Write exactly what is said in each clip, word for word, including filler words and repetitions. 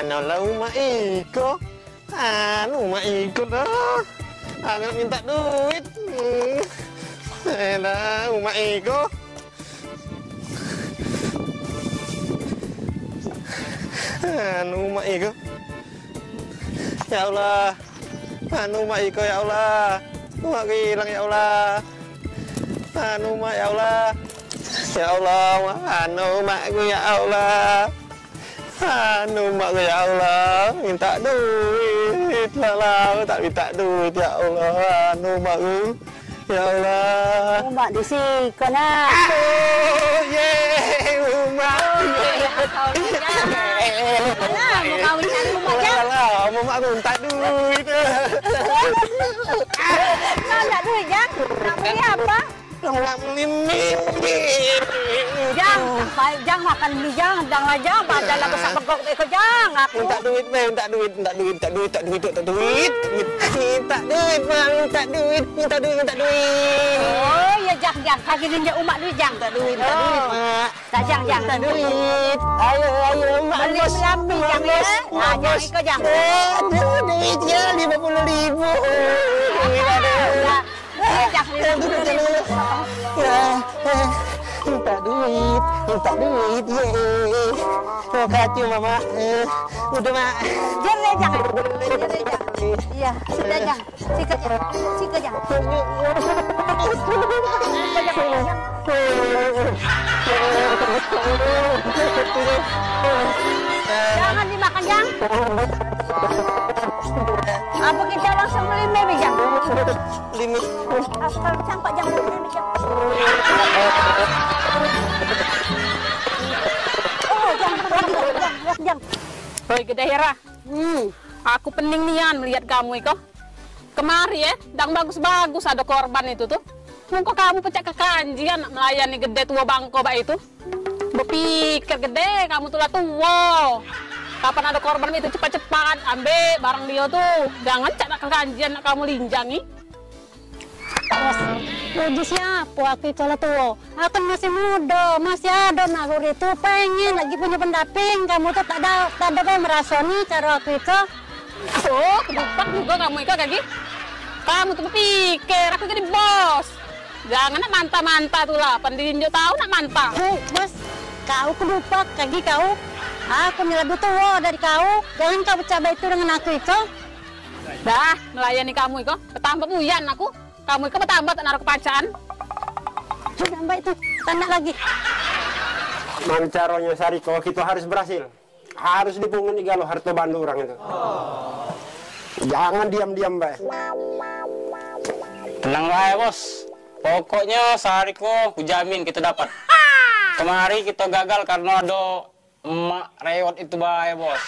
Alah, umak iko. Anu, umak iko dah. Agak minta duit. Hmm. Alah, umak iko. Anu, umak iko. Ya Allah. Anu, umak iko, ya Allah. Umak hilang, ya Allah. Anu, umak, ya Allah. Ya Allah, anu, umakku, ya Allah. Anu, umakku, ya Allah, minta duit. Lah, lah, tak minta duit, ya Allah. Anu, umakku, ya Allah. Umak di siko, nak. Oh, ye, umak. Oh, ye. Alah, mau kawin cari umak, Jang. Alah, umak minta duit. Kau nak duit, Jang? Nak beli apa? Nak beli mie. Jang, baik, Jang, makan mie, Jang. Jang lah, Jang. Badan lah besak begok iko, Jang. Aku minta duit, be, minta duit, minta duit, minta duit, minta duit, minta duit, minta duit, minta duit, Mak, minta duit, minta duit, minta duit. Oh, iya, Jang, Jang. Kaki ninjak umak duit, Jang. Minta duit, minta duit, Mak. Tak, Jang, Jang. Minta duit. Ayo, ayo, Mak. Beli bos, selambi, Mak, Jang, ya. Bos, Mak, ah, Jang, bos. Iko, Jang. Eh, aduh, duit ya, lima puluh ribu. Duit ada. Ya. Eh, Jang, lima puluh ribu. Ya, eh, minta duit, minta duit, ye. Eh, kacau, Mama. Eh, udah, Mak. Jere, Jang. Jere, Jang. Iya, sudah, Jang. Siko, Jang. Siko, Jang. Jangan dimakan, Jang. Apa kita langsung melime, Jang? Lime. Apa campak, Jang? Melime, Jang. Oh, Jang, Jang, Jang, Jang. Oi, Gede Hera. Hmm. Aku pening nian melihat kamu iko. Kemari, eh, dang bagus-bagus ado korban itu tuh. Mungko kamu pecak kekanjian nak melayani gede tuo bangko bak itu. Bepikir gede, kamu tuh lah tuo. Kapan ado korban itu cepat-cepat ambek barang dio tuh. Jangan cak nak kekanjian nak kamu linjangi. Bos, puji siapo aku iko lah tuo. Aku kan masih mudo, masih ado naluri tu, pengen lagi punyo pendamping. Kamu tu tak ado, tak ado kau merasoni caro aku iko. Oh, kedupak jugo kamu iko kagi. Kamu tu bepikir aku jadi bos. Jangan nak manta-manta tu lah, pendinjo tau nak manta. Hei, bos, kau kedupak kagi kau. Aku ni lebih tuo dari kau. Jangan kau becabai itu dengan aku iko. Dah, melayani kamu iko, betambah buyan aku. Kamu iko betambah tak naruh kepacaan. Hei, tambah itu, tak nak lagi. Mano caronyo, Sariko, kito harus berhasil. Harus dipungut galo harto bando urang itu. Jangan diam-diam bae. Tenang bae, Bos. Pokoknyo Sariko kujamin kito dapat. Kemari kito gagal karno ado Emak rewot itu bae, Bos.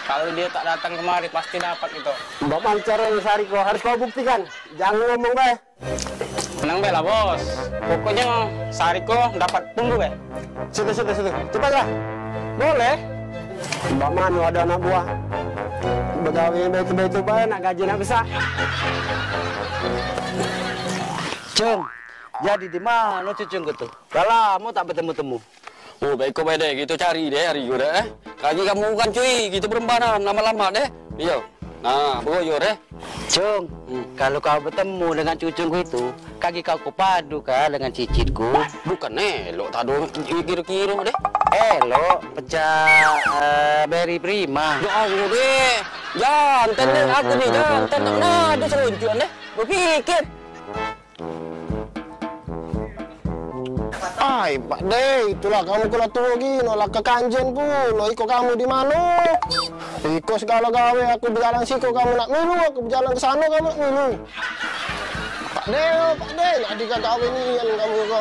Kalu dio tak datang kemari, pasti dapat itu. Bagaimana caranya, Sariko? Harus kau buktikan. Jangan ngomong bae. Tenang bae lah, Bos. Pokoknyo Sariko dapat, tunggu bae. Situ, situ, situ. Cepatlah. Boleh. Bagaimana ada anak buah? Begawe bae-bae tu bae, nak gaji nak besak. Cung, jadi di mano cucungku tu? Dah lamo tak betemu-temu. Oh, baik kau bae deh, kito cari deh hari kau deh, eh. Kagi kamu kan cuy, kito berembanan lama-lama deh. Iyo. Nah, begoyo deh. Cung, hmm, kalu kau betemu dengan cucungku itu, kagi kau kupadu kah dengan cicitku? Bukan elok tado kiro-kiro deh. Elok, pecah, eh, beri prima. Ya Allah deh. Jantan deh, aku ni jantan tak nado seluncuran deh. Bepikir. Ai, Pak De, itulah kamu kula tuo gino, lah kekanjen pulo. Iko kamu di mano? Iko segalo gawe, aku bejalan siko kamu nak milu, aku bejalan ke sano kamu nak milu. Pak De, oh, Pak De, nak dikagak gawe nian kamu ko.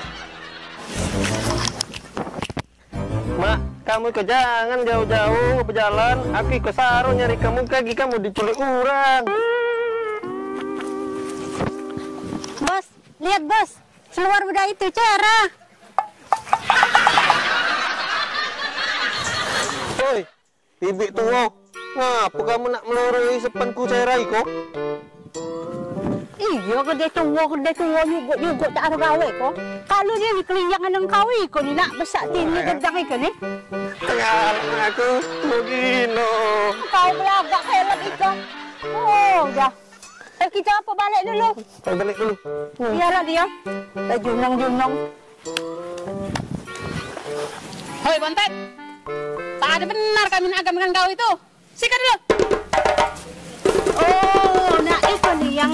Mak, kamu iko jangan jauh-jauh bejalan, aku iko saro nyari kamu, kagi kamu diculik urang. Bos, lihat, Bos, keluar budak itu, Cera. Oi, bibik tuo, ngapo kamu nak meloroi sepenku Cera iko? Ih, Yo gede tuo, gede tuo, nyugut-nyugut tak ado gawe ko. Kalu dio ni kelinjangan engkau iko ni nak besak tini gedang iko ni. Tengah aku mugino. Kau belagak helm iko. Oh, dah. Eh, kita apa balik dulu? Kita balik dulu. Biarlah dia. Eh, junong-junong. Hoi, Bontet. Tak ada benar kami nak agam dengan kau itu. Sikat dulu. Oh, nak itu ni yang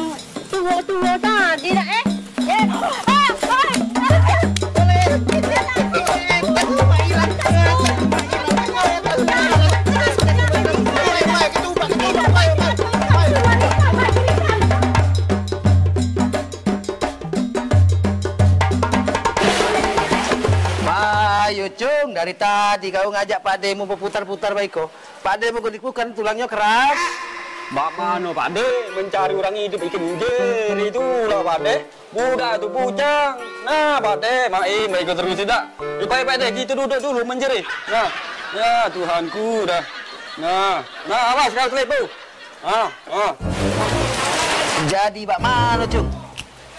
tuo-tuo tadi nak, eh? Eh, ah, ah, ah. Bayu, Cung, dari tadi kau ngajak Pak Demu beputar-putar bae ko. Pak De bukan, bukan tulangnyo keras. Bak mano, Pak De, mencari urang idup ikan jeri tu lah, Pak De. Budak tu bujang. Nah, Pak De, main bae ko terus dak. Ipai, Pak De, kito duduk dulu menjeri. Nah, ya Tuhanku dah. Nah, nah, awas kau telep tu. Ah, ah. Jadi bak mano, Cung?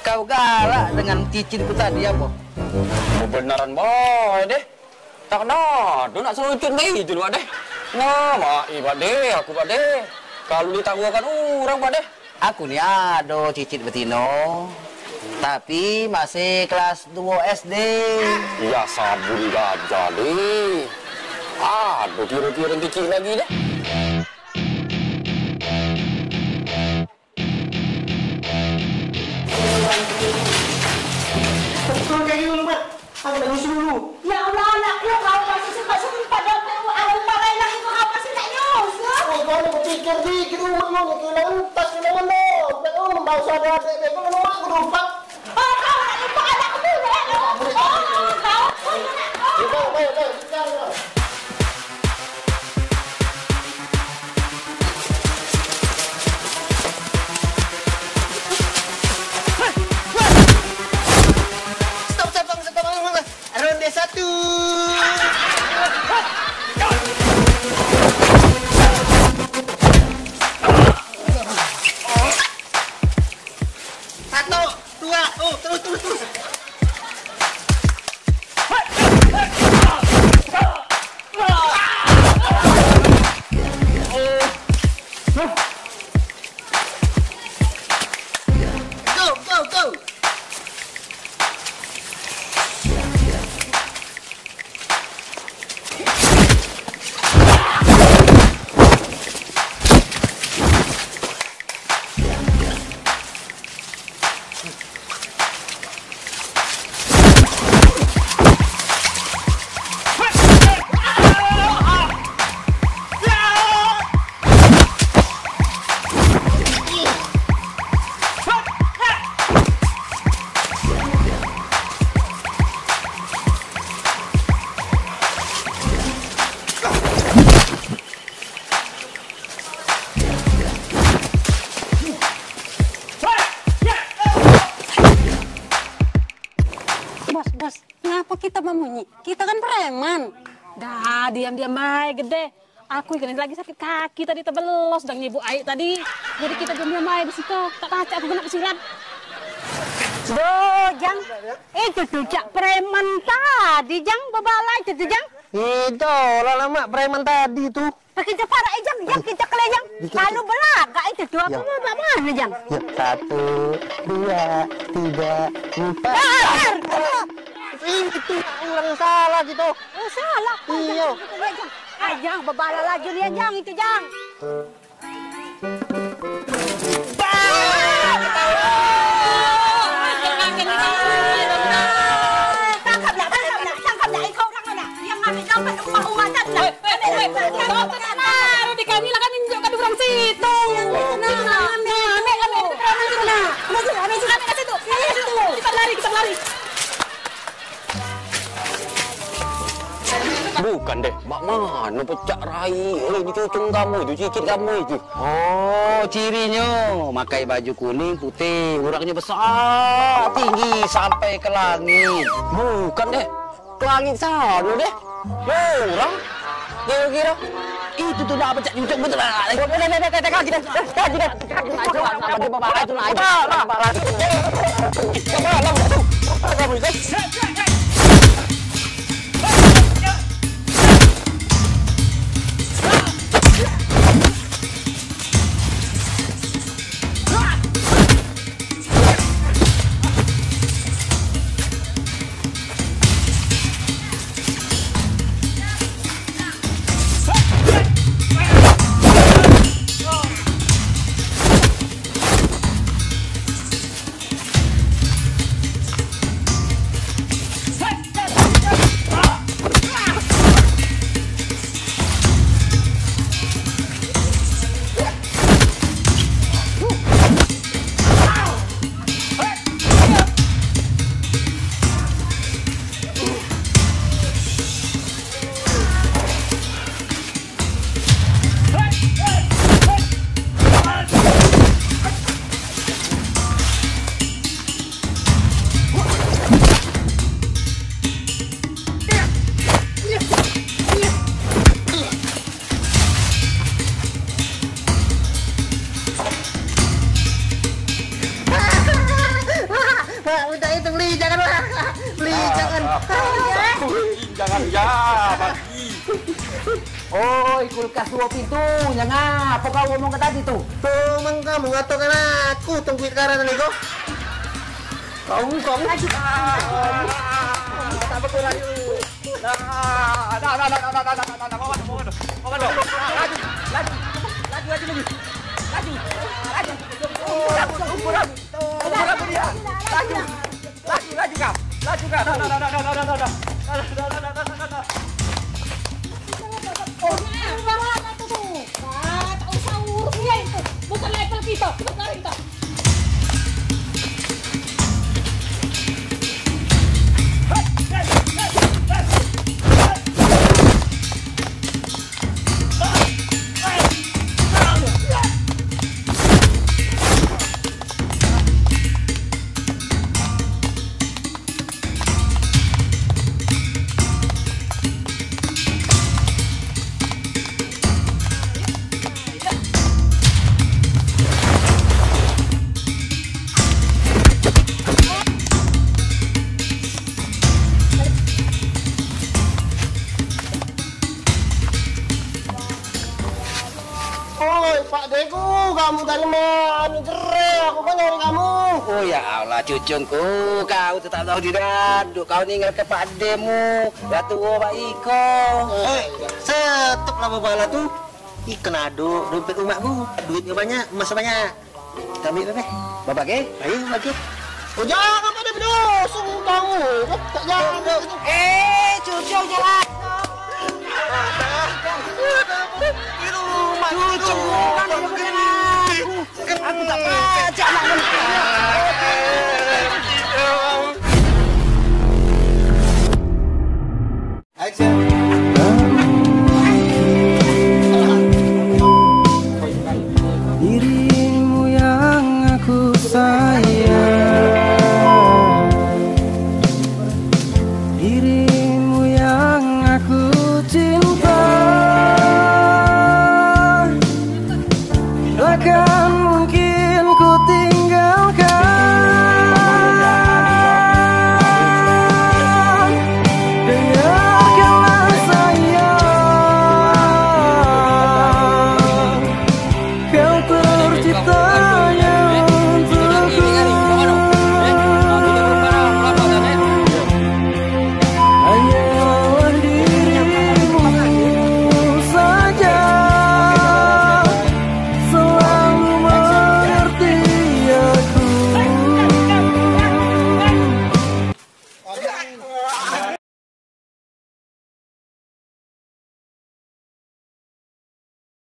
Kau galak dengan Cicit ku tadi apo? Bebenaran bae deh. Tak nado nak selucut bae itu, Pak deh. Nah, maaf, Pak deh, aku, Pak deh. Kalu ditaguakan urang, Pak deh. Aku ni ado Cicit betino, tapi masih kelas duo S D. Ya sabun gajah deh. Ado kiro-kiro Cicit lagi deh. Betul kayak gitu, Mat. Aku nak nyusul dulu. Ya Allah, anakku, kau masih sempat-sempat dapat awal pakai lagi, kau masih nak nyusul? Oh, kau nak berpikir dikit, umat mau kehilangan tas, kehilangan dong. Nak kau membawa saudara, dek, dek, kau nak aku lupa. Oh, kau nak lupa anakku, ya? Oh, kau, kau nak, oh. Ayo, ayo, ayo, ayo, ayo. Stop, stop, stop, stop, stop. Ronde satu. Satu, dua, oh, terus, terus, terus. Go, go, go. Bos, bos, kenapa kita bemunyi? Kita kan preman. Dah, diam-diam bae, gede. Aku ikan lagi sakit kaki tadi, tebelos dang nyibuk air tadi. Jadi kita diam-diam bae di situ. Tak pacak aku kena besilat. Duh, Jang. Itu tuh cak preman tadi, Jang. Bebalai itu tuh, Jang. Itu, lah lama preman tadi tuh. Pakai cepat, eh, Jang, Jang, kita kelihatan. Dikit, lalu dikit. Belagak itu tuh, apa ya. Mau bak mana, Jang? Ya, satu, dua, tiga, empat. Ah, ah, ah. Itu orang salah gitu. Oh, salah. Iya. Jang, kita lihat, Jang. Ah, Jang, bebala laju ni, Jang, itu, Jang. Tangkap nak, tangkap nak, tangkap nak, ikau orang nak. Yang ngambil dompet umpah umat tadi nak. Ambil, ambil, ambil. Baru di kami lah, kami nunjuk ke orang situ. Nah, nah, ambil, ambil, ambil. Ambil, ambil, ambil. Ambil, ambil, ambil. Ambil ke situ, ambil ke situ. Kita lari, kita lari. Bukan deh, bak mano pecak rai? Eh, dicucung kamu itu, Cicit kamu itu. Oh, cirinyo makai baju kuning putih, urangnyo besak, tinggi sampai ke langit. Bukan deh, ke langit sano deh. Urang, kiro-kiro. Itu tuh dah pecak cucuk betul lah. Wah, minta itu beli, jangan, Wak. Beli, jangan. Jangan, ya, bagi. Oi, kulkas duo pintu, jangan. Apa kau ngomong ke tadi tuh? Tuh, emang kamu ngatokan aku, tungguin karena nih, kok. Kamu, kamu. Laju. Nah, tak betul laju. Nah, nah, nah, nah, nah, nah, nah, nah, bawa, bawa, bawa, bawa. Nah, laju, laju, laju, laju, laju. Laju, laju. Kumpul aku, kumpul aku. Kumpul aku dia. Laju. Laju, laju kau. Laju kau. Nah, nah, nah, nah, nah. Oh, baru anak tu tu. Wah, tak usah urus dia itu. Bukan level kita. Cepat lari kita. Oi, Pak Deku, kamu dari mana? Jere, aku kan nyari kamu. Oh ya Allah, cucungku, kau tetap tahu di daduk. Kau ninggal ke Pak Demu, lah tua Pak Iko. Eh, stop lah bebala tu. Ikan aduk, dompet umakku, duitnya banyak, emas banyak. Kita ambil, Bebe. Bapak ke? Ayo, bagi. Oh, jangan pada berdosa kamu. Tak jangan. Eh, cucu jalan. Cucu bukan, bukan aku. Aku tak pacak nak. Dirimu yang aku sayang, dirimu yang aku cinta. Takkan mungkin ku tinggalkan. Dengarkanlah sayang, kau tercipta